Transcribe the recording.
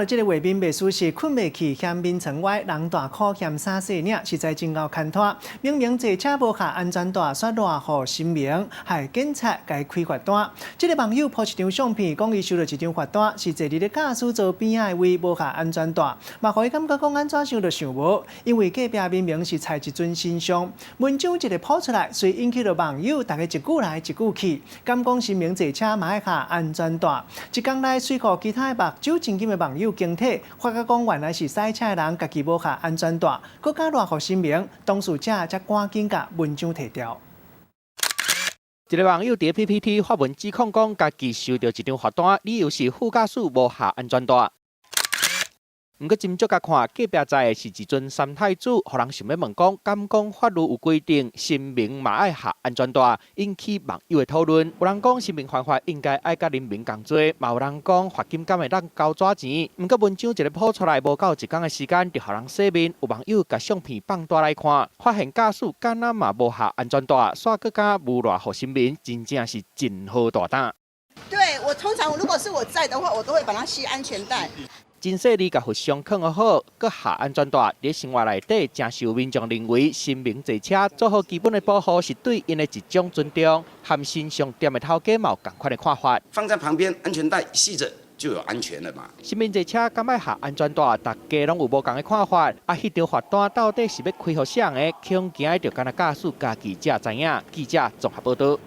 這个畫面袂輸是睏袂去，嫌眠床歪，人大箍嫌衫細領，實在真𠢕牽拖。明明坐車無繫安全帶，煞賴予神明，害警察共伊開罰單。這個網友 po 一張相片，講伊收著一張罰單，是坐佇咧駕駛座邊仔的位無繫安全帶，嘛予伊感覺講按怎想都想無，因為隔壁明明是採一尊神像。文章一个 po 出來，隨引起著網友逐家一句來一句去，敢講神明坐車嘛愛繫安全帶。一工內隨予其他的目睭真金的網友驚體，發覺講原來是駛車的人家己無繫安全帶，閣敢賴予神明，當事者才趕緊共文章提掉。一个網友佇 PTT 發文指控講，家己收著一張罰單，理由是副駕駛無繫安全帶。毋過斟酌共看，隔壁載的是一尊三太子，予人想欲問講，敢講法律有規定，神明嘛愛繫安全帶，引起網友的討論。有人講神明犯法應該愛佮人民仝罪，嘛有人講罰金敢會當交紙錢。毋過文章一个 po 出來，無夠一工的時間，就予人洗面。有網友共相片放大來看，發現駕駛敢若嘛無繫安全帶，煞閣敢誣賴予神明，真正是真好大膽。對，我通常如果是我在的話，我都會幫他繫安全帶。真細膩共佛像囥予好，閣繫安全帶，佇生活內底，誠受民眾認為，神明坐車做好基本的保護，是對𪜶的一種尊重，和神像店的頭家嘛有仝款的看法。放在旁邊，安全帶繫著就有安全了嘛。神明坐車敢愛繫安全帶，大家攏有無仝的看法。啊，彼張罰單到底是欲開予誰的？恐驚就干焦駕駛家己才知影。記者綜合報導。